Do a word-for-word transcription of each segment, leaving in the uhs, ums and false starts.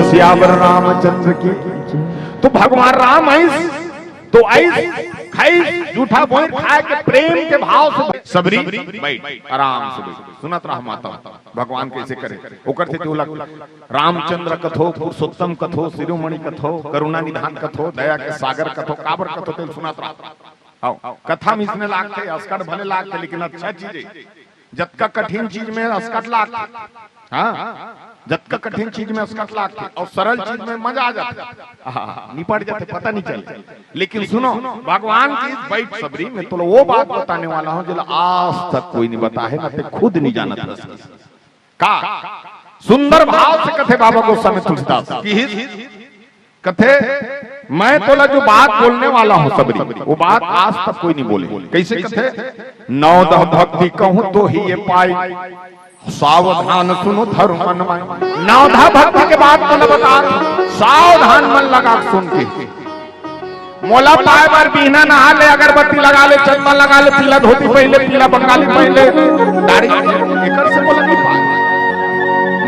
सियावर रामचंद्र की। तो भगवान राम आइस, तो आइस, खाइस, जूठा बोइर खाय के प्रेम के भाव से, सबरी बइठ, आराम से बइठ, सुनत रह माता, भगवान कइसे करे, ओकर से तोला रामचंद्र कथो, पुरुषोत्तम कथो, शिरोमणि कथो, करुणा निधान कथो, दया के सागर कथो, काबर कथो, तेला सुनत रह। आओ, कथा में इसने लागथे, असकट भले लागथे, लेकिन अच्छा चीज हे। जतका कठिन चीज में असकट लागथे, हाँ, जतका कठिन चीज में असकट लागथे अउ सरल चीज में मजा आ जाथे, आहा, निपट जाथे, पता नहीं चले। लेकिन सुनो, भगवान की इस बइठ सबरी में तोला वो बात बताने वाला हूँ, जेला आज तक कोई नहीं बताय हे, ना ते खुद नहीं जानत रहे। का सुंदर भाव से कथे बाबा गोस्वामी तुलसीदास कि कथे, मैं तोला जो बात बोलने वाला हूँ सबरी, वो बात आज तक कोई नहीं बोले। कइसे कथे? नवधा भक्ति कहूँ तो ही ये पाई, सावधान सुनो धर्म मन माई। नवधा भक्ति के बात तोला बता, सावधान मन लगा के सुन के। मोला पाय बर बिहना नहा ले, अगरबत्ती लगा ले, चंदन लगा ले, पीला धोती पहिर ले, पीला बंगाली पहिर ले, दाढ़ी, एकर से मोला नहीं पाय।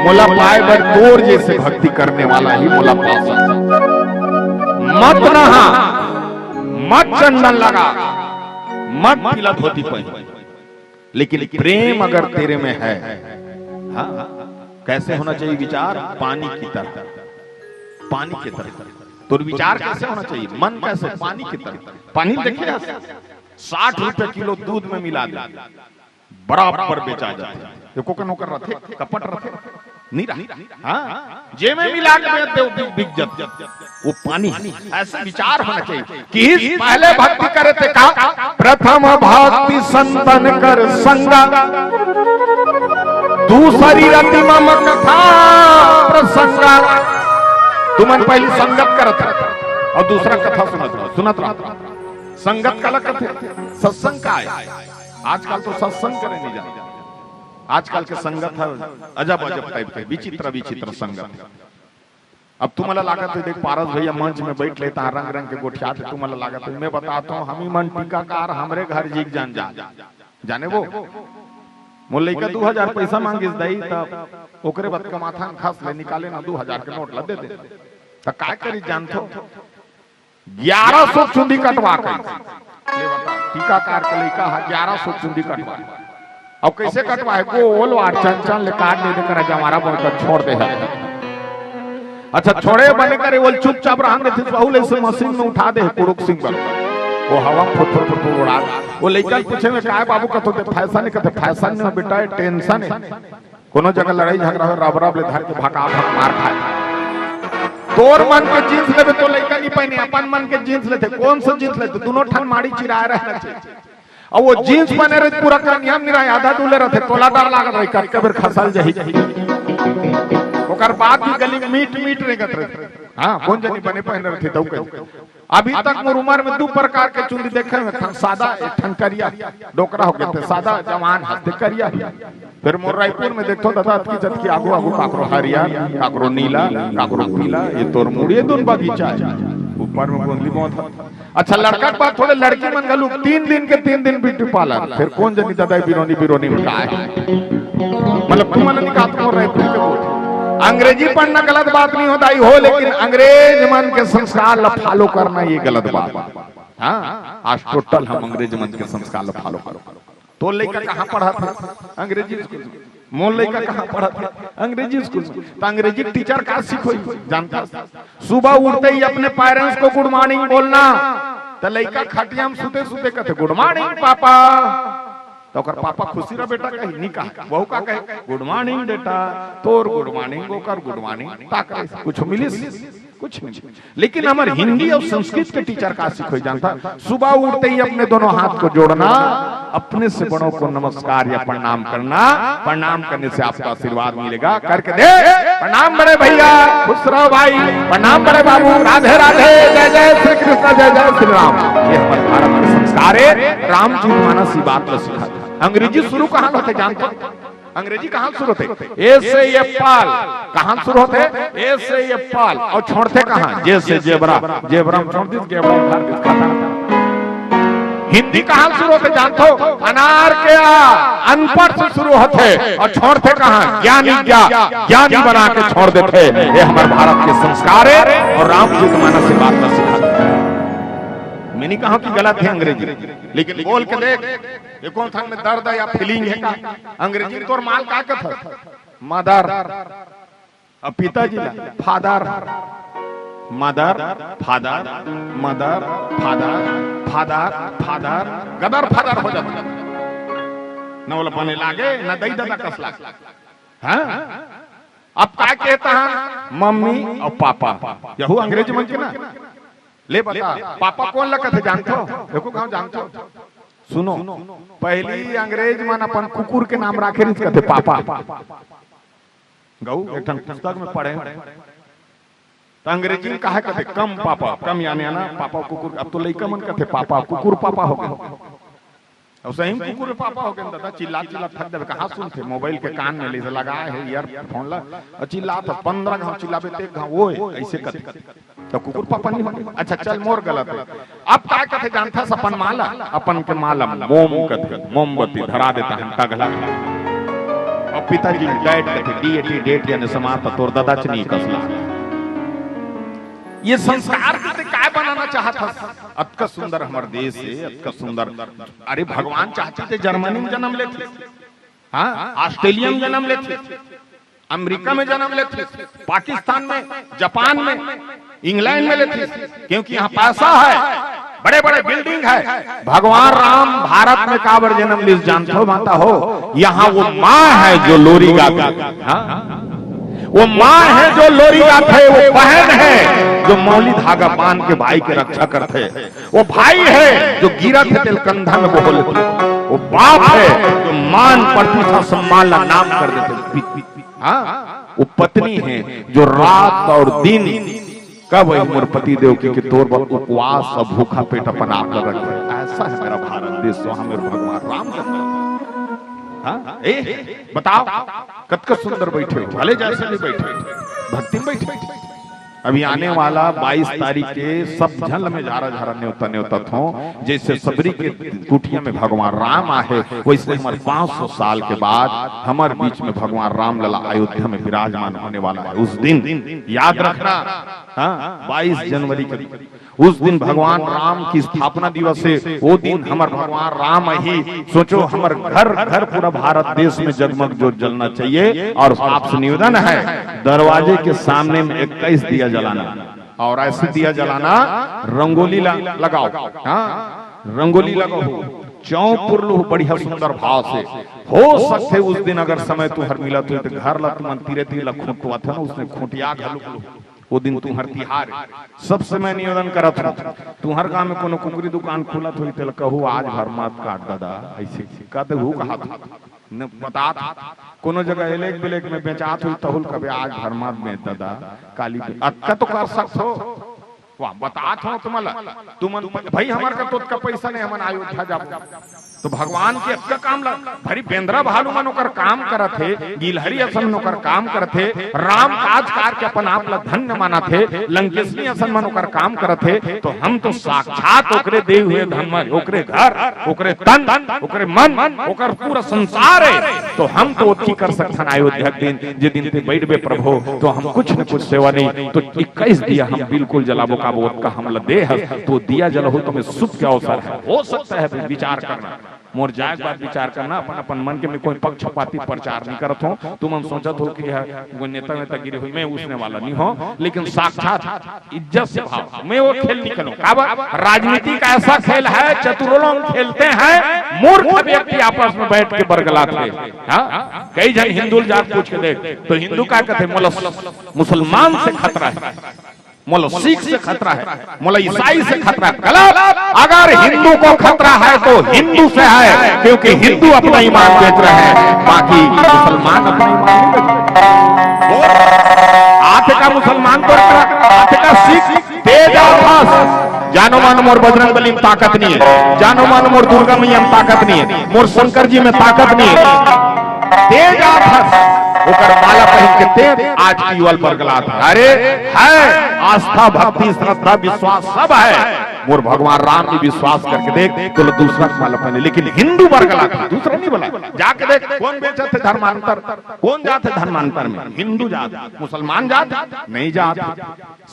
मोला पाय बर तोर जइसे भक्ति करने वाला ही मोला पा सकता। मत नहा, मत चंदन लगा, मत पीला धोती पहिर, लेकिन प्रेम अगर तेरे में है, हाँ, कैसे होना चाहिए विचार? पानी की तरह, पानी की तरह। तो विचार कैसे होना चाहिए? मन कैसे? पानी की तरह। पानी देखे, साठ रुपए किलो दूध में मिला दे, बराबर बेचा जाथे। एको कन ओकर रथे, कपट रथे, नहीं रहा। हाँ, जे में मिला के बेच दे, बिक, बिक जाथे। वो पानी, ऐसे विचार होना चाहिए कि पहले भक्ति करे थे का, प्रथम भक्ति संतन कर संगा, दूसरी रति मम कथा प्रसंगा। तुमन पहली संगत करत रहा अउ दूसरा कथा सुनत रहा, सुनत रहा। संगत काला कथे? सत्संग का आय। आजकल तो सत्संग करे नहीं जाते। आजकल के संगत हे अजब अजब टाइप के, विचित्र विचित्र संगत। अब तुमला लागत हे, देख, पारस भैया मंच में बइठ लेथे, रंग रंग के गोठियाथे, तुमला लागत हे, मैं बताथों, हमी मन टीकाकार, हमरे घर जी के जान जा, जाने वो मोर लइका दू हजार पैसा मांगिस दाई, तब ओकरे बाद कमाथन, खस ले निकाले ना दू हजार के नोट ला दे दे, त काय करी जानथो? ग्यारह सौ चुंदी कटवा के। ले बता, टीकाकार के लइका हे, ग्यारह सौ चुंदी कटवा। अब कइसे कटवाय? गोल वार चंचल ले काट दे, दे करा जवारा बोल कर छोड़ दे हे। अच्छा, छोड़े बने करे, वो चुपचाप रहन देथे, बहू ले से मशीन में उठा दे हे, कुरुक सिंह बर। वो हवा में फुर फुर फुर फुर उड़ा। वो लइका पूछे में, "काय बाबू?" कथो ते, "फैशन हे।" कथे, "फैशन नहीं बेटा, ये टेंशन हे।" कोनो जगह लड़ाई झगड़ा हो, रब रब ले धर के भका भक मार खाय। तोर मन के जींस लेबे तो लइका नहीं पहने, अपन मन के जींस लेथे। कौन सा जींस लेथे? दोनों ठन माड़ी चिराय रहना चाहिए। अब वो जींस पहने रहे, पूरा का नियम नहीं रहा, आधा दूले रहथे, तोला डर लागत रही, कतके बेर खसल जही। ओकर बाद भी गली में मीट मीट रेंगत रहे। हाँ, कौन जनी बने पहने रहथे, तऊ कही। अभी तक मोर उमर में दू प्रकार के चुंदी देखे हंव, एक ठन सादा, एक ठन करिया। डोकरा हो गे ते सादा, जवान हस ते करिया। फेर मोर रायपुर में देखथों दादा, अतकी जतकी आगू आगू, काकरो हरियर, काकरो नीला, काकरो पीला, ये तोर मुड़िए दुन बगीचा हे। ऊपर में गोंदली बौंधत। अच्छा, लड़का के बात थोड़े, लड़की मन घलो तीन दिन के तीन दिन ब्यूटी पार्लर। फेर कौन जनी दादा बिरोनी बिरोनी में काय हे? मतलब, तुमन नहीं कहा, तुम रायपुर के बोल। अंग्रेजी पढ़ना गलत बात नहीं होता ही हो, लेकिन अंग्रेज मन के संस्कार ला फॉलो करना ये गलत बात। हाँ, आज टोटल हम अंग्रेज मन के संस्कार ला फॉलो करो। तोर लइका कहाँ पढ़त हे? अंग्रेजी स्कूल में। मोर लइका कहाँ पढ़त हे? अंग्रेजी स्कूल में। त अंग्रेजी के टीचर का सिखोही जानथस? सुबह उठते ही अपने पेरेंट्स को गुड मॉर्निंग बोलना। त लइका खटिया में सुते सुते कथे, "गुड मॉर्निंग पापा।" त ओकर पापा खुशी रह बेटा कही, नहीं कहा। वहू का कहे, "गुड मॉर्निंग बेटा।" तोर गुड मॉर्निंग, ओकर गुड मॉर्निंग, ताक रहे, कुछ मिलिस? कुछ नहीं। लेकिन हमर हिंदी अउ संस्कृत के टीचर का सिखोही जानथस? सुबह उठते ही अपने दोनों हाथ को जोड़ना, अपने से बड़ों को नमस्कार या प्रणाम करना, प्रणाम करने से आपको आशीर्वाद मिलेगा। करके दे प्रणाम बड़े भैया, खुश रहो भाई, प्रणाम बड़े बाबू, राधे राधे, जय जय श्री कृष्ण, जय जय श्री राम। ये हमर भारत के संस्कार हे। रामचरित मानस ये बात ला सिखाथे। अंग्रेजी शुरू कहाँ होथे जानथो? अंग्रेजी कहाँ शुरू होथे? ए से एप्पल। कहाँ शुरू होथे? ए से एप्पल। अउ छोड़थे कहाँ? जे से जेबरा। जेबरा में छोड़ दिस, जेबरा में धर दिस, खतम। हिंदी कहाँ शुरू होथे जानथो? अनार के आ, अनपढ़ से शुरू होथे अउ छोड़थे कहाँ? ज्ञानी, ज्ञा ज्ञानी बना के छोड़ देथे। ये हमर भारत के संस्कार हे अउ रामचरित मानस से बात ला सिखाथे। मैं नहीं कहूँ कि गलत हे अंग्रेजी, लेकिन बोल के देख, ये कौन ठन में दर्द हे या फीलिंग हे का? अंग्रेजी में तोर माँ ला का कथे? मदर। अउ पिताजी ला father. Mother, father, mother, father, father, father, गदर फादर हो जाथे। न ओला बने लागे, न दई ददा कस लागे। हाँ? अब का कहत हन? मम्मी अउ पापा। यहू अंग्रेज मन के ना। ले बता, पापा कोन ला कथे जानथो? एको घांव जानथो? सुनो, पहिली अंग्रेज मन अपन कुकुर के नाम राखे रहिस कथे पापा। गऊ, एक ठन पुस्तक में पढ़े, त अंग्रेजी में काहे कथे? कम पापा, कम याने ना पापा कुकुर। अब तो लइका मन कथे पापा, कुकुर पापा हो गे। अउ सही में कुकुर पापा हो गे दादा, चिल्ला चिल्ला थक जाबे। कहाँ सुनथे? मोबाइल के कान में ले लगा हे ईयरफोन ला, अउ चिल्लात हे, पंद्रह घांव चिल्लाबे ते एक घांव ओए, अइसे कथे। त कुकुर पापा नहीं हो गे। अच्छा चल, मोर गलत हे। अब का कथे जानथस अपन माँ ला? अपन के माँ ला मोम कथे, मोमबत्ती धरा देथे हंटा गला। अउ पिताजी डैड कथे, डीएटी डेट याने समाप्त, तोर ददा च नहीं कस ला। ये संस्कार के ते काय बनाना चाहत हस? अतका सुंदर हमर देश हे, अतका सुंदर। अरे भगवान चाहतिस ते जर्मनी में जन्म लेतिस, हाँ, ऑस्ट्रेलिया में जन्म लेतिस, अमेरिका में जन्म लेतिस, पाकिस्तान में, जापान में, इंग्लैंड में लेतिस, क्योंकि यहाँ पैसा हे, बड़े बड़े बिल्डिंग हे। भगवान राम भारत में काबर जन्म लिस जानथो माता हो? यहाँ वो माँ हे जो लोरी गाथे, हाँ? वो माँ हे जो लोरी गाथे, वो बहन हे जो मौली धागा बांध के भाई के रक्षा करथे, वो भाई हे जो गिरथे तेला कंधा में बोह लेथे, वो बाप हे जो मान प्रतिष्ठा सम्मान ला नाम कर देथे। हाँ, वो पत्नी हे जो रात अउ दिन कब हे मोर पति देव के, के तोर बर उपवास अउ भूखा पेट अपन आप ला रखे। अइसे हे मेरा भारत देश, वहाँ मेरे भगवान राम जन्म। हाँ, ए, बताओ, कतका सुंदर बइठे हो, भले जइसे भी बइठे हो, भक्ति में बइठे हो। अभी आने वाला बाईस तारीख के सब झन ल मैं झारा झारा नेवता नेवतात हंव, जइसे सबरी के कुटिया में भगवान राम आहे, वइसने हमर पाँच सौ साल के बाद हमर बीच में भगवान राम लला अयोध्या में विराजमान होने वाला हे। उस दिन याद रखना, हाँ, बाईस जनवरी के उस दिन भगवान राम की स्थापना दिवस हे, वो दिन हमर भगवान राम आही। सोचो, हमर घर घर पूरा भारत देश में जगमग जोत जलना चाहिए। अउ आपसे निवेदन हे, दरवाजे के सामने में इक्कीस दिया जलाना, अउ अइसे दिया जलाना, रंगोली ल-, लगाओ, हाँ, रंगोली लगाओ, चौंपुर लू बढ़िया सुंदर भाव से। हो सकथे उस दिन अगर समय तुंहर मिलत होही त घर ला तुमन तीरे तीर ला खूंटवाथव ना, वइसने खूंटिया घलो लू। वो दिन तुंहर तिहार हे। सबसे मैं निवेदन करत हंव, तुंहर गांव में कोनो कुकरी दुकान खुलत होही, तेला कहू, "आज भर मत काट ददा," अइसे कह देहू, कहत हंव। न बतात हंव, कोनो जगह एलेक बेलेक में बेचात होही, तहू ल कबे, "आज भर मत बेच ददा, काली बे-," अतका तो कर सकथो। वाह, बतात हंव तुमन ला, तुमन प-, भाई, हमर करा तो ओतका पइसा नहीं, हमन अयोध्या जाबो। तो भगवान के अतका काम ला, भारी बेंदरा भालू मन ओकर काम करत हे, गिलहरी असन ओकर काम करत हे, राम काज करके अपन आप ला धन्य मानत हे, लंकेशनी असन मन ओकर काम करत हे, तो हम तो साक्षात ओकरे दे हुए धन में, ओकरे घर, ओकरे तन, ओकरे मन, ओकर पूरा संसार हे, तो हम तो ओतकी कर सकथन अयोध्या के दिन, जे दिन ते बइठबे प्रभु, तो हम कुछ न कुछ सेवा नहीं, तो इक्कीस दिया हम बिल्कुल जलाबो, काबर ओतका हमला दे हस, तो दिया जलाहू तो में सुख के अवसर हे। हो सकता है, विचार करना, मोर जाय के बाद विचार करना, अपन, अपन मन के, मैं कोई पक्षपाती प्रचार नहीं करत हंव। तुमन सोचत हो कि यह कोई नेता वेता गिरे होही, मैं वइसने वाला नहीं हंव, लेकिन साक्षात इज्जत से भाव, मैं वो खेल नहीं खेलूं। काबर? राजनीति का ऐसा खेल है, चतुर लोग खेलते हैं, मूर्ख व्यक्ति आपस में बैठ के बरगलात हे। हाँ? कई झन हिंदू जात पूछ के देख, तो हिंदू का कथे, "मोला मुसलमान से खतरा हे, मोला सिख से खतरा हे, मोला ईसाई से खतरा हे।" गलत। अगर हिंदू को खतरा है तो हिंदू से है, क्योंकि हिंदू अपना ईमान बेच रहे हैं, बाकी मुसलमान अपना ईमान नहीं बेच रहे। आथे का मुसलमान को, आथे का सिख, तेज आथस। जानो मानो मोर बजरंग बली में ताकत नहीं हे, जानो मानो मोर दुर्गा मैया में ताकत नहीं हे, मोर शंकर जी में ताकत नहीं हे। तेज आथस, ओकर माला पहिर के तेज आज की युवा ल बरगलात हे। अरे, हे आस्था, भक्ति, श्रद्धा, विश्वास सब हे, मोर भगवान राम में विश्वास करके देख, तो दूसरा के माला पहने, लेकिन हिंदू बरगलाथे, दूसरा नहीं बोला। जाके देख, कोन बेचथे धर्मांतर, कोन जाथे धर्मांतर में? हिंदू जात, मुसलमान जात, नहीं जात,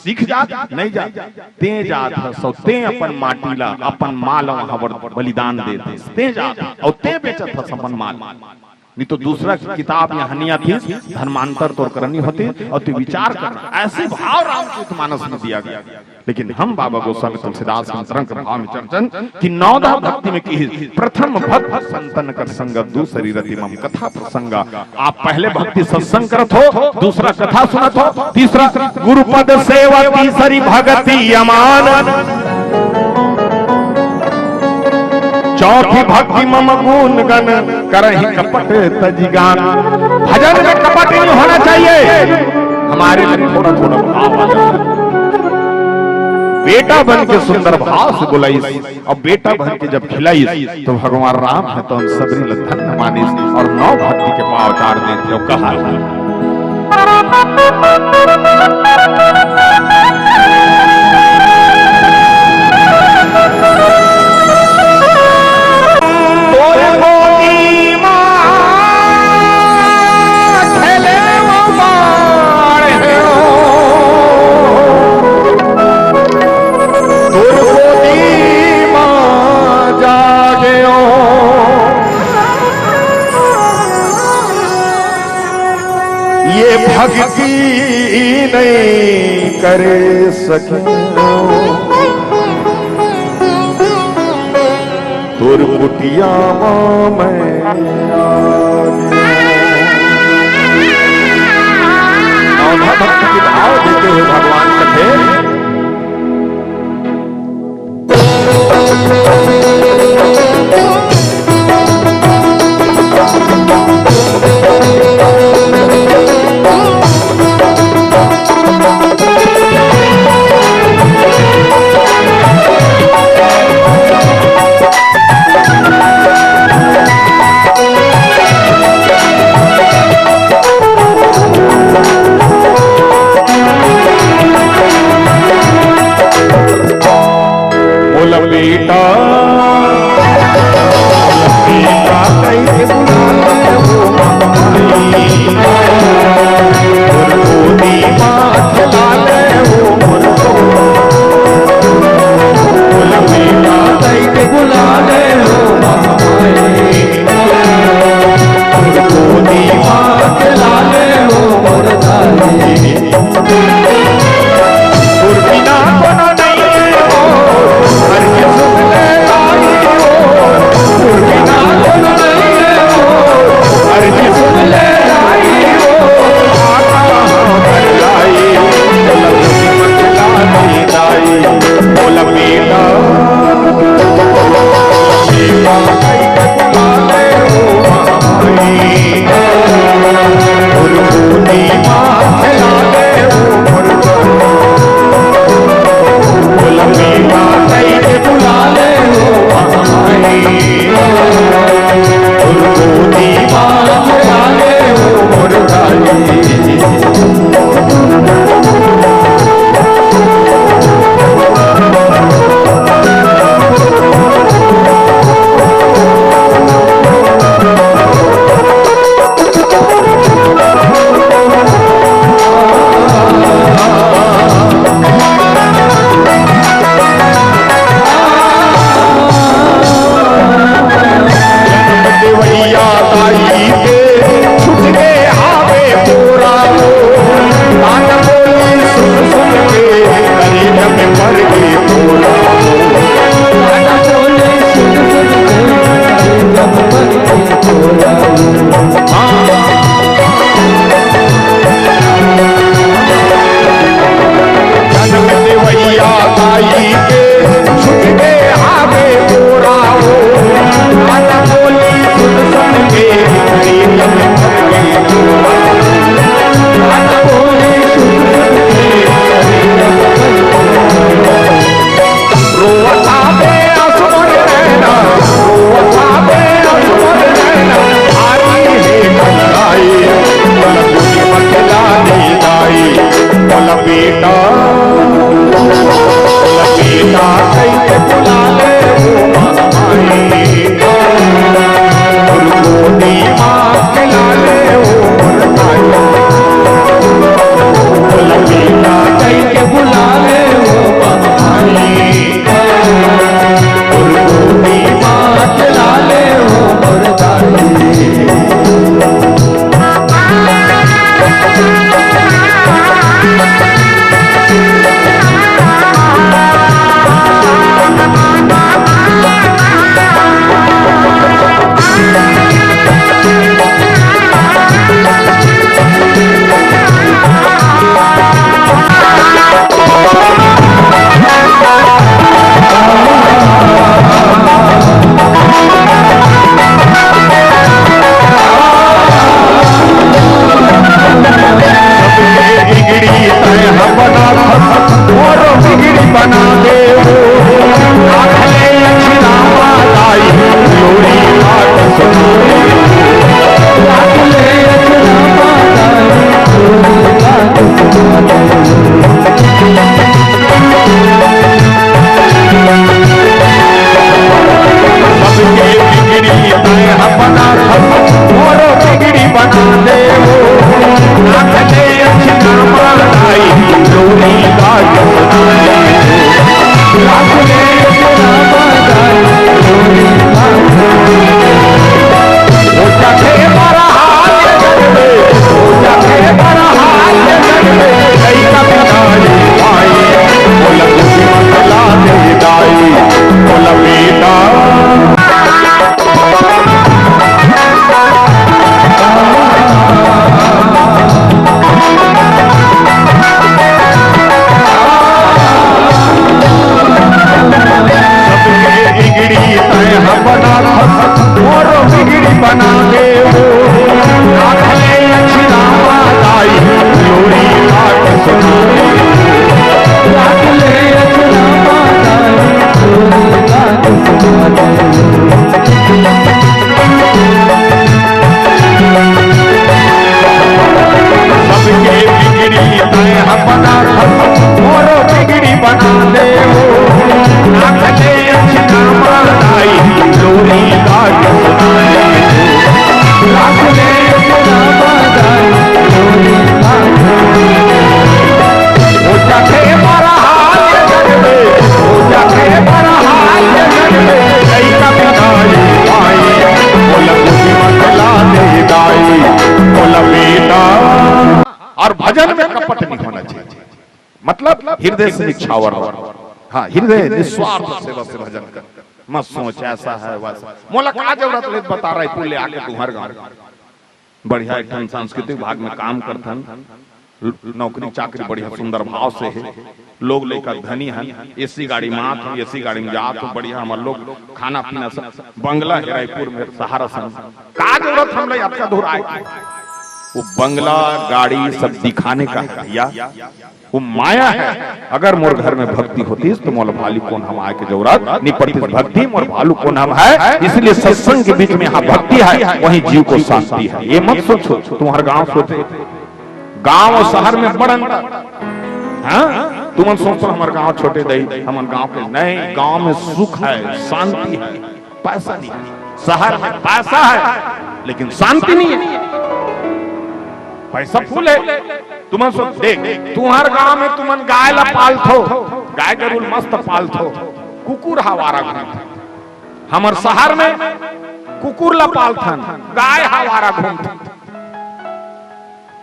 सिख जात, नहीं जात। तें जात हस, तें अपन माटी ला, अपन माँ ला वहाँ बर बलिदान दे देस, तें जात हस, अउ तें बेचत हस अपन माँ ला। नहीं तो दूसरा की किताब यहाँ नहीं आतिस, धर्मांतर तोर करा नहीं होतिस, अउ तें विचार करना, ऐसे भाव रामचरित मानस में दिया गया। लेकिन हम बाबा गोस्वामी तुलसीदास के अंतरंग भाव में चर्चन कि नवधा भक्ति में किहिस, प्रथम भक्त संतन कर संग, दूसरी रति मम कथा प्रसंग। आप पहले भक्ति सत्संग करत हो, दूसरा कथा सुनत हो, तीसरा गुरुपद सेवा, तीसरी भक्ति अमान, चौथी भक्ति मम गुण गण, करहि कपट तजि गान। भजन में कपट नहीं होना चाहिए, हमारे में थोड़ा थोड़ा भाव आ जाए। बेटा बन के सुंदर भाव से बुलाइस, अउ बेटा बन के जब खिलाइस, तो भगवान राम ह तो हम सबरी ल धन्य मानिस अउ नव भक्ति के पाव उतार देथे अउ कहा, तोर गोदी मा खेले वो बाढ़ हो, तोर गोदी मा जागे हो। ये भक्ति नहीं कर सके तोर कुटिया मा मैं आ गया। नवधा भक्ति के भाव देते हुए भगवान कथे, भजन में कपट नहीं होना चाहिए। मतलब हृदय से निछावर हो। हाँ, हृदय निस्वार्थ सेवा से भजन कर। मत सोच ऐसा है वैसा। मोला का जरूरत ले बता रहा है, पुल ले आके तुम्हारे गाँव। बढ़िया एक ठन सांस्कृतिक विभाग में काम करथन, नौकरी चाकरी बढ़िया सुंदर भाव से हे, लोग लइका धनी हन, एसी गाड़ी में आत हूँ, एसी गाड़ी में जात हूँ, बढ़िया हमर लोग खाना पीना सब, बंगला हे रायपुर में, सहारा संग। का जरूरत हमला अतका दूर आए के? वो बंगला गाड़ी सब दिखाने का है भैया, वो माया है। अगर मोर घर में भक्ति होतीस तो मोला भालू कोन हमाय के जरूरत नि पड़तीस। भक्ति मोर भालू कोन हमाय, इसलिए सत्संग के बीच में यहाँ भक्ति है, वहीं जीव को शांति है। ये मत सोचो तुम्हार गांव छोटे, गांव और शहर में बड़ अंतर। हाँ, तुमन सोचो हमर गांव छोटे दई, हमर गांव के नहीं, गांव में सुख है, शांति है, पैसा नहीं है। शहर में पैसा है लेकिन शांति नहीं है। पैसा फुल है। तुमन सोच देख, तुम्हार गांव में तुमन गाय ला पालथो, गाय गरु ल मस्त पालथो, कुकुर ह आवारा घूमथे। हमर शहर में कुकुर ला पालथन, गाय ह आवारा घूमथे।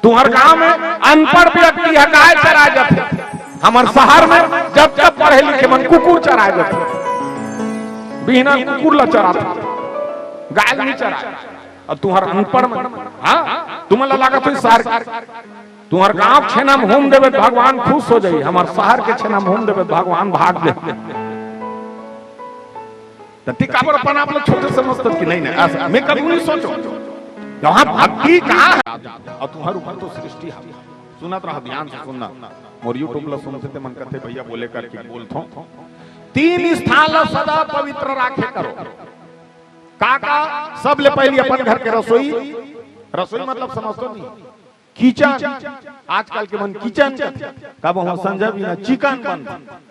तुम्हार गांव में अनपढ़ व्यक्ति ह गाय चराय जाथे, हमर शहर में जब तक पढ़े लिखे मन कुकुर चराय जाथे। बिहना कुकुर ला चराथे, गाय ला नहीं चराय। अब तुम्हार अनपढ़ मन, हाँ, तुमन ला लागत होही शहर के। तुम्हार गांव छेना में हूम देबे त भगवान खुश हो जाई, हमर शहर के छेना में हूम देबे त भगवान भाग जाई। त ठीक काबर अपन आप लोग छोटे समझथो कि नहीं, नहीं, ऐसा मैं कभी नहीं सोचो। वहां भक्ति कहाँ है? और तुम्हार ऊपर तो सृष्टि है। सुनत रहा, ध्यान से सुनना। मोर YouTube ला सुनथे ते मन कथे भैया बोले करके बोलथो। तीन स्थान ला सदा पवित्र राखे करो। का का? सबले पहली अपन घर के रसोई। रसोई मतलब समझथो नहीं? किचन। आजकल के मन किचन कथे। कब हम संजय बिना चिकन बनथे।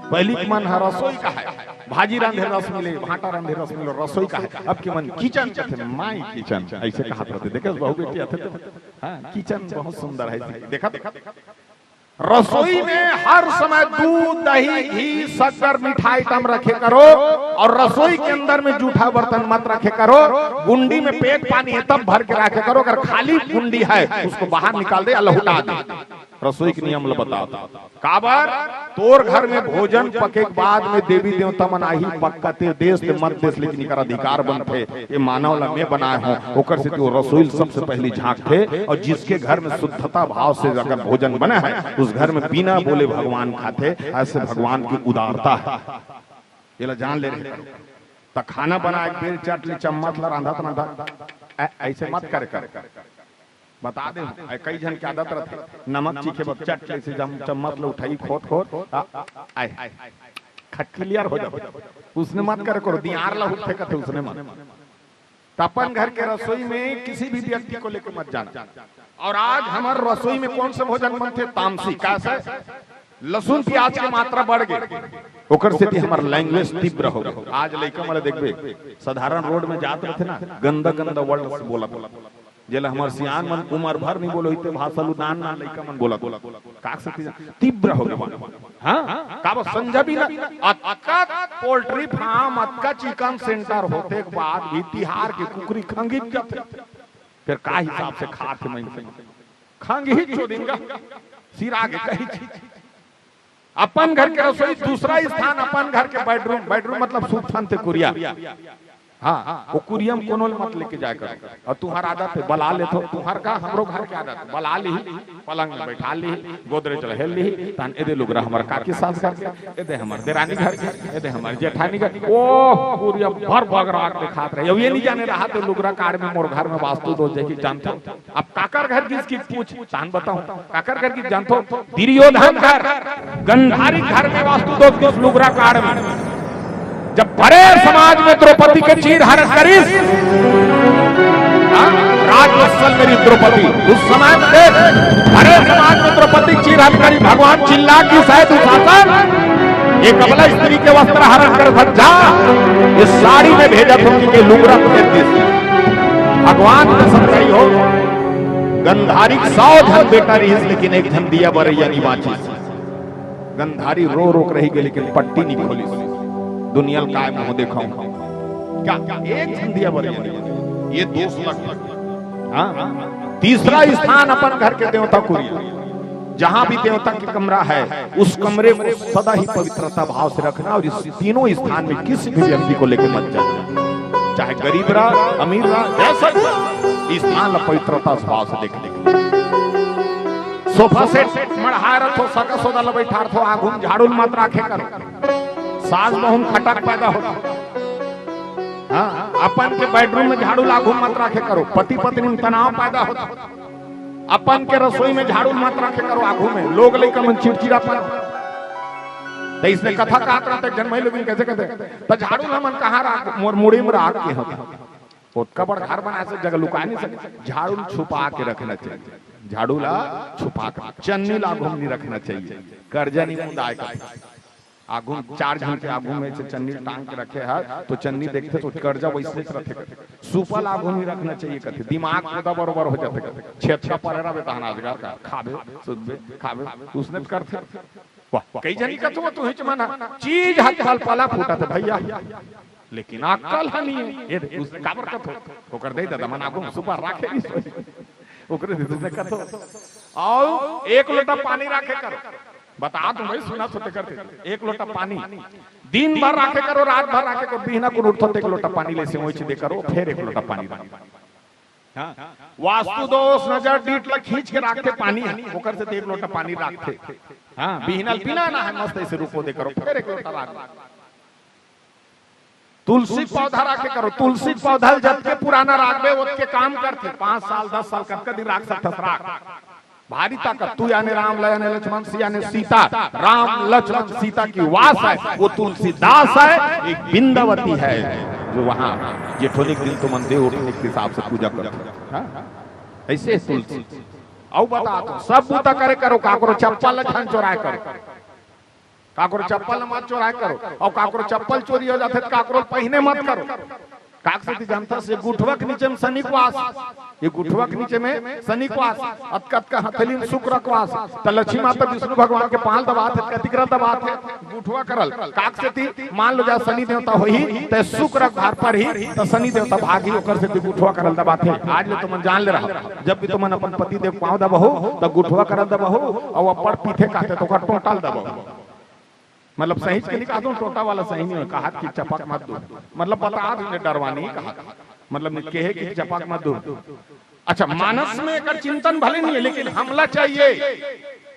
पहली के मन ह रसोई कहे, भाजी रांधे रस मिले, भांटा रांधे रस मिले, रसोई कहे। अब के मन किचन कथे, माय किचन ऐसे कहत रथे। देखे बहू बेटी आथे तो, हाँ, किचन बहुत सुंदर है। देखा, रसोई में हर समय दूध, दही, घी, शक्कर, मीठा आइटम रखे करो, और रसोई के अंदर में जूठा बर्तन मत रखे करो। गुंडी में पेट पानी है तब भर के रखे करो, अगर खाली गुंडी है उसको बाहर निकाल दे या लहुटा दे। रसोई के नियम ल बता। काबर? तोर घर में भोजन पके के बाद में देवी देवता मन आही, पक्का ते देस ते मत देस, लेकिन एकर अधिकार बनथे, ये मानव ला मैं बनाए हूँ। ओकर सेती वो रसोई ल सबसे पहली झांकथे, और जिसके घर में शुद्धता भाव से अगर भोजन बने है, उस घर में बिना बोले भगवान खाथे। ऐसे भगवान की उदारता है, ये ला जान ले रहे। त खाना बनाए के बेर चट ले चम्मच ला रांधत रांधत ऐ-, ऐसे मत करे कर। बता दे, ऐ कई झन के आदत रथे, नमक चीखे बर चट ले से जम-, चम्मच ला उठाई, खोत खोत, आ, आए, खटकिलियर हो जाथे। उसने मत करे करो, दियार ला उठे कथे, उसने मत। त अपन घर के रसोई में किसी भी व्यक्ति को लेके मत जाना। और आज हमर रसोई में कौन सा भोजन बनथे? तामसी। का से? लहसुन प्याज के मात्रा बढ़ गई, ओकर सेती हमर लैंग्वेज तीव्र हो गई। आज लइका मन ला देखबे, साधारण रोड में जात रथे ना, गंदा गंदा वर्ड बोलत, जेला हमर सियान मन उमर भर नहीं बोले होते भाषा ल, नान नान लइका मन बोलत। का सेती? तीव्र हो गए। हाँ, का बस समझा भी ना। अतका पोल्ट्री फार्म, अतका चिकन सेंटर होते के बाद भी तिहार के कुकरी खंगित जाथे। फिर का हिसाब से खात हे मइनसे? खंगित चोदिन गा, सिरा के कही चीज। अपन घर के रसोई दूसरा स्थान, अपन घर के बेडरूम, बेडरूम मतलब सुतथन ते कुरिया। हाँ, वो कुरिया म कोनो ल मत लेके जाए कर। और तुम्हार आदत है, बला लेथो, तुम्हार का, हमरो घर के आदत, बला ली, पलंग में बैठा ली, गोदरेज ल हेल ली, तहन एदे लुगरा हमर काकी सास घर के, एदे हमर देरानी घर के, एदे हमर जेठानी घर के, ओ, कुरिया भर बगरा के दिखात रहे। अब ये नहीं जाने रहा तो लुगरा काड़ में मोर घर में वास्तु दोष जाए कि जानथो। अब काकर घर गिस कि पूछ, तहन बताऊं, काकर घर गिस जानथो? दुर्योधन घर, गंधारी घर में वास्तु दोष गिस लुगरा काड़ में। जब भरे समाज में द्रौपदी के चीर हरण करिस, हाँ, राजवत्सल मेरी द्रौपदी, उस समय में भरे समाज में द्रौपदी चीर हरण करी, भगवान चिल्ला कि शायद दुशासन, ये कबला स्त्री के वस्त्र हरण कर भग जा, ये साड़ी में भेजा तुम के लुगरा को दे दी। भगवान कसम खाई हो, गंधारी के सौ झन बेटा रहिस, लेकिन एक झन दिया बरैया नहीं बांचिस। गंधारी रो रो के रहि गे, लेकिन पट्टी नहीं खोलिस। दुनिया ल काय मुंह देखाऊं? क्या एक झन दिया बरैया नहीं? ये दोष लग, हाँ, तीसरा स्थान अपन घर के देवता कुरिया, जहां भी देवता के कमरा है, उस कमरे को सदा ही पवित्रता भाव से रखना, और इस तीनों स्थान में किसी भी व्यक्ति को लेके मत जाना, चाहे गरीब रहा, अमीर रहा, जैसा भी, स्थान ला पवित्रता भाव से देखने। सोफा सेट मढ़ाए रखो, सगा सोदा ला बैठार थो, आगू में झाड़ू मत राखे करो। सास बहू में खटक पैदा होता। हाँ, अपन के बेडरूम में झाड़ू ला आगू मत राखे करो, पति पत्नी में तनाव पैदा होता। अपन के रसोई में झाड़ू मत राखे करो आगू में, लोग लइका मन चिड़चिड़ापन। तो इसने कथा कहत रहते, जन्मई लोग कैसे कहते, तो झाड़ू ला मन कहाँ राख, मोर मुड़ी में राख के होता। ओतका बड़ घर बनाए से जगह लुका नहीं सके, झाड़ू ला छुपा के रखना चाहिए, झाड़ू ला छुपा के, चन्नी ला आगू में नहीं रखना चाहिए, कर्जा नहीं मुदाए का। आगू में चार झन के आगू में से चन्नी टांग के रखे है, तो चन्नी देखते तो कर्जा वैसे रखे। सुपा ला आगू में रखना चाहिए कथे, दिमाग पूरा बरोबर हो जाथे। छेद का परे रहे तहन अजगर का खाबे, सुतबे, खाबे, उसने तो करथे। वाह, कई झन कथो तू हिच मना, चीज हाथ पाल पाला फूटा थे भैया, लेकिन अक्कल ह नहीं है। ये देख, उस काबर कथो, ओकर दे दादा मन आगू में सुपा राखे नहीं सोई, ओकरे दे दे कथो। आओ, एक लोटा पानी राखे करो, बता तुम भाई, सुना सोते करते, एक लोटा पानी दिन भर राखे करो, रात भर राखे करो, बिहना कुन उठो तो एक लोटा पानी ले से ओइच दे करो, फिर एक लोटा पानी राखे। हाँ, वास्तु दोष नजर डीठ ला खींच के राखते पानी, ओकर से तो एक लोटा पानी राखते। हाँ, बिहना पीना ना है, मस्त ऐसे रुको दे करो, फिर एक लोटा राख। तुलसी पौधा राखे करो, तुलसी पौधा ल जतके पुराना राखबे, ओतके काम करथे। पाँच साल, दस साल, कतका दिन राख सकथस, राख। भारी ताकत। तू याने राम, ल याने लक्ष्मण, सी याने सीता, राम, लक्ष्मण, सीता की वास है, वो तुलसीदास है, एक बिंदावती है, जो वहाँ जेठोनिक दिन तुमन देव उठोनिक के हिसाब से पूजा करते। हाँ? ऐसे है तुलसी। अउ बता तो, सब बूता करे करो, काकरो चप्पल ल झन चोराए करो। काकरो चप्पल मत चोराए करो, अउ काकरो चप्पल चोरी हो जाथे त काकरो पहिने मत करो। काक सेती जानथस, ये गुठवा के नीचे में शनि के वास, ये गुठवा के नीचे में शनि के वास, अतका अतका हथेली में शुक्र के वास, त लक्ष्मी माता विष्णु भगवान के पांव दबाथे, कतिकरा दबाथे, गुठवा करल। काक सेती मान लो जा शनि देवता होही, त शुक्र के भार परही, त शनि देवता भागही, ओकर सेती गुठवा करल दबाथे। आज ले तुमन जान ले रहा, जब भी तुमन अपन पति देव पांव दबहो, त गुठवा करल दबहो, अउ अब्बड़ पीथे कहते त ओकर टोंटा ल दबहो। मतलब सही के नहीं कहा दूं, टोंटा वाला सही नहीं हो, कहा कि चपक मत दो, मतलब बता दूं, डरवानी कहा, मतलब नहीं कहे कि चपक मत दो। अच्छा, मानस में एकर चिंतन भले नहीं है, लेकिन हमला चाहिए।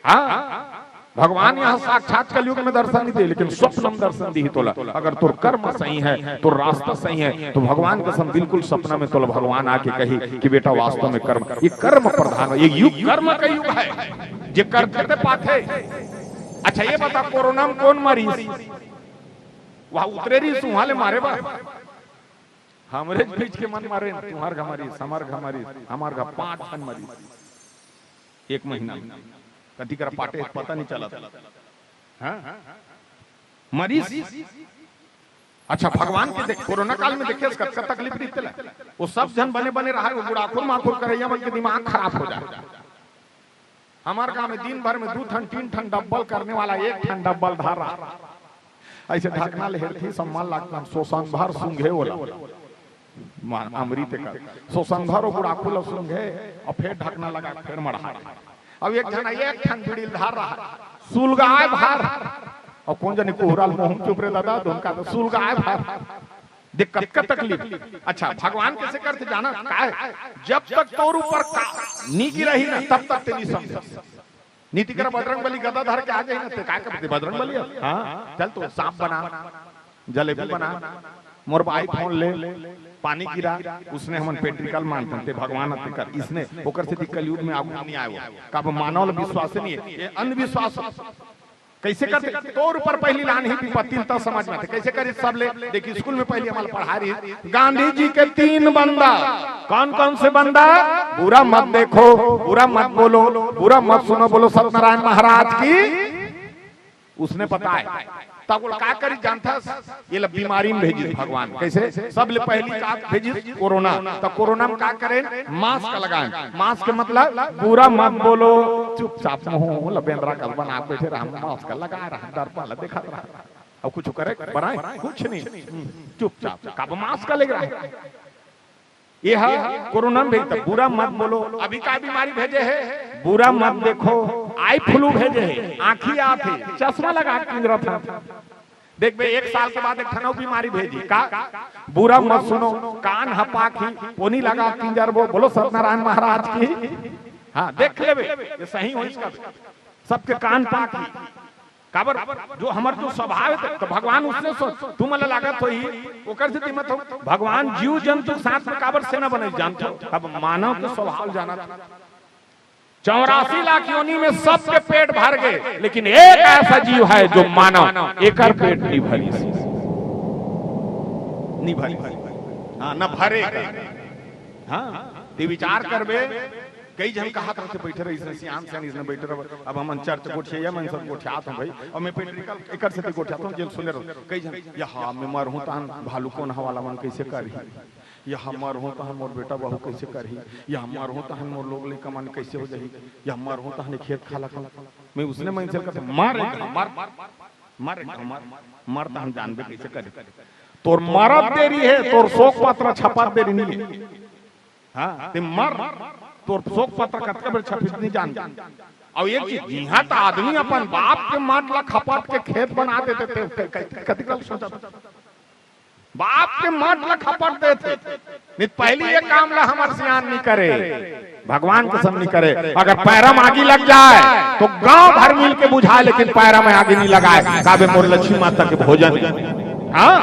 हाँ, भगवान यहाँ साक्षात कलयुग में दर्शन नहीं दे, लेकिन स्वप्न में दर्शन दी तोला। अगर तोर कर्म सही है, तोर रास्ता सही है, तो भगवान कसम बिल्कुल सपना में तोला भगवान आके कही कि बेटा, वास्तव में कर्म, ये कर्म प्रधान है, ये युग कर्म का युग है, जे करथे ते पाथे। अच्छा, ये बता, कोरोना में कौन मरिस? वह उतरे रहिस, उहाँ ले मारे बा। हमरे बीच के मन मारे, तुंहर घर मरिस, हमर घर मरिस, हमर घर पांच झन मरिस एक महीना में। कति करा पाटे पता नहीं चलत। हाँ? मरीज। अच्छा, भगवान के देख, कोरोना काल में देखे कतका तकलीफ रहिथे ला। वो सब झन बने बने रहा, वो बुढ़ाखुर माखुर करैया मन के दिमाग खराब हो जाए। हमार गांव में दिन भर में दू ठन तीन ठन डब्बल करने वाला एक ठन डब्बल धर रहा। ऐसे ढकना ले हेरथी, सम्मान लागता, सोसन भर सूंघे ओला। मा-, अमृत का। सोसन भर वो बुढ़ाखुर ला सूंघे, अउ फेर ढकना लगा, फेर मढ़ा। अब एक झन एक ठन बीड़ी धर रहा, सुलगाए भर। अउ कोन जनी कोहरा ल मुंह चुप रे दादा, धुनका तो सुलगाए भर। देख कतका तकलीफ। अच्छा, भगवान कैसे करथे जाना? काय? जब तक तोर ऊपर का नी गिरही ना, तब तक ते नी समझ। नीति कर बजरंग बली गदा धर के आ जाही ना, ते काय करथे बजरंग बली? हाँ, चल तो सांप बना, जलेबी बना, मोर बाई फोन ले, पानी गिरा, उसने हमन पेट्रिकल मानथन, ते भगवान अते कर, इसने ओकर सेती कलयुग में आगू नहीं आए वो। काबर मानव ल विश्वास नहीं है, ये अंधविश्वास। कैसे करथे? तोर ऊपर पहली लानही विपत्ति ल त समझ में आथे। कैसे करे? सब ले देख, स्कूल में पहली हमन ल पढ़ा रही, गांधी जी के तीन बंदा। कौन कौन से बंदा? बुरा मत देखो, बुरा मत बोलो, बुरा मत सुनो, बोलो सत्यनारायण महाराज की। उसने बताए। तब वो का करी जानथस? ये ला बीमारी में भेजिस भगवान। कैसे? सब ले पहली का भेजिस? कोरोना। तो कोरोना में का करें? मास्क लगाएं। मास्क के मतलब बुरा मत बोलो, चुपचाप मुंह ला बेंदरा कस बना के बैठे रहा, मास्क लगा रहा, दर्पण ला देखत रहा। अब कुछ करे, बनाए? कुछ नहीं। हम्म, चुपचाप। काबर मास्क लगा रहा? ये हा कोरोना में भेजता, बुरा मत बोलो। अभी का बीमारी भेजे हे? बुरा मत देखो, आई फ्लू भेजे हे, आँखी आत हे, चश्मा लगा के किंजरत हे। देख बे, एक साल के बाद एक ठन अउ बीमारी भेजी का? बुरा मत सुनो, कान ह पाखी, पोनी लगा के किंजरबो, बोलो सत्यनारायण महाराज की। हाँ, देख लेबे, ये सही होइस का? सबके कान पाखी। काबर? जो हमर जो स्वभाव हे, त भगवान उसने सो-, तुमन ला लागत होही, ओकर सेती मत हो। भगवान जीव जंतु के साथ में काबर से न बनइस, जानत हो? अब मानव के स्वभाव जानत हो। चौरासी लाख योनि में सबके पेट भर गे, लेकिन एक ऐसा जीव हे जो मानव, एकर पेट नइ भरिस। नइ भरिस। हाँ, न भरे। हाँ, ते विचार करबे, कई झन कहत रहिथे, बइठे रहिस, सियान सियान अइसने बइठे रहे। अब हमन चर्च गोठिया, मैं सब गोठियात हँव भई, अउ मैं पेट्रिकल एकर सेती गोठियात हँव, जेन सुने रहो। कई झन, यहाँ मैं मरहूँ तहन भालू कोन हवाला मन कइसे करही, यहाँ मरहूँ तहन मोर बेटा बहू कइसे करही, यहाँ मरहूँ तहन मोर लोग लइका मन कइसे हो जाही, यहाँ मरहूँ तहन खेत खाला कौन। मैं उसने मनसे ल कहत हँव, मर, मर, मर, मर, मर तहन जानबे कइसे करही। तोर मरत देरी हे, तोर शोक पत्र छपत देरी नइ हे। हाँ, ते मर, तोर शोक पत्र कतका बेर छपिस नइ जानबे। अउ एक चीज, इहाँ त आदमी अपन बाप के मट ला खपट के खेत बना देथे, ते, ते, ते, कतिक ल सोचत? बाप के मट ला खपट देथे। नइ त पहिली ये काम ला हमर सियान नइ करे, भगवान कसम नइ करे। अगर पैरा म आगी लग जाय, त गांव भर मिल के बुझाय, लेकिन पैरा म आगी नइ लगाय। काबर? मोर लक्ष्मी माता के भोजन हे। हाँ?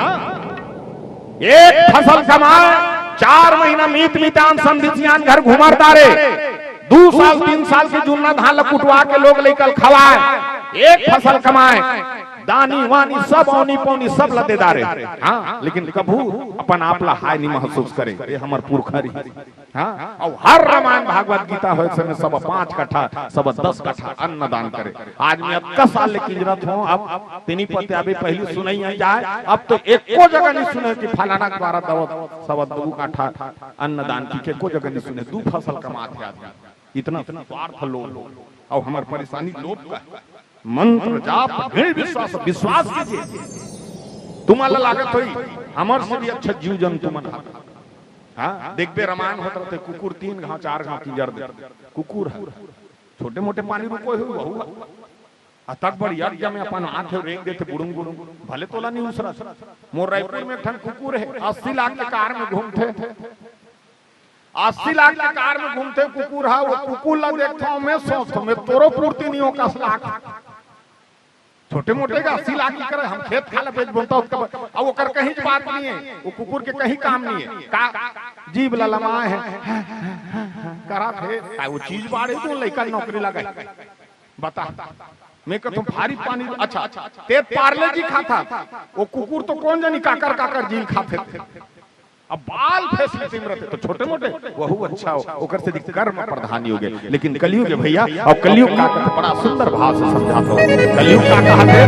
एक फसल कमाय, चार महीना मीत मितान समधी सियान घर घुमर डारे, दू साल, तीन साल के जुन्ना धान ला कुटवा के लोग लइका ल खवाय, एक फसल कमाय, दानी वानी सब, औनी पौनी सब ला दे डारे। हाँ, लेकिन कभू अपन आप ला हाय नइ महसूस करे, ये हमर पुरखा रहिस। हाँ, अउ हर रामायण भागवत गीता होय समय सब पाँच कट्ठा, सब दस कट्ठा अन्नदान करे। आज मैं अतका साल ले किंजरत हँव, अब तेनी पत्याबे पहिली सुनई नइ जाय, अब तो एको जगह नइ सुने कि फलाना के द्वारा दवत, सवा दू कट्ठा अन्नदान की, एको जगह नइ सुने। दू फसल कमात हे आदमी, इतना स्वार्थ लोभ। अउ हमर परेशानी लोभ का हे। मंत्र जाप, दृढ़ विश्वास, विश्वास कीजिए। तुमन ला लागत होही, हमर से भी अच्छा जीव जंतु मन हे। हाँ, देखबे, रामायण होत रहिथे, कुकुर तीन घांव, चार घांव किंजर देथे। कुकुर हे, छोटे मोटे पानी रुको हे, वहू हे। अतक बड़ यज्ञ में अपन आथे, रेंग देथे, बुड़ुंग बुड़ुंग, भले तोला नइ उसरत। मोर रायपुर में एक ठन कुकुर हे, अस्सी लाख के कार में घूमथे। अस्सी लाख के कार में घूमथे कुकुर हे, वो कुकुर ला देखथँव मैं, सोचथँव मैं, तोरो पूर्ति नइ हो कस लाख। छोटे मोटे का अस्सी लाख के करे, हम खेत खाला बेच बोलता उसका ब-, अब ओकर कहीं बात नइ हे, वो कुकुर के कहीं काम नइ हे। का जीभ ललमाए हे, करत हे, का वो चीज बाढ़े तो लइका नौकरी लगाय। बता, मैं कहथँव भारी पानी, अच्छा, ते पार्ले जी खाथा, वो कुकुर तो कोन जनी काकर काकर जी खाथे। अब बाल फेस ले तिमरत हे, तो छोटे मोटे, वहू अच्छा हो, ओकर से अधिक कर्म प्रधानी होगे। लेकिन कलयुग हे भइया, अउ कलयुग का कथे, बड़ा सुंदर भाव से समझात हँव। कलयुग का कहत हे,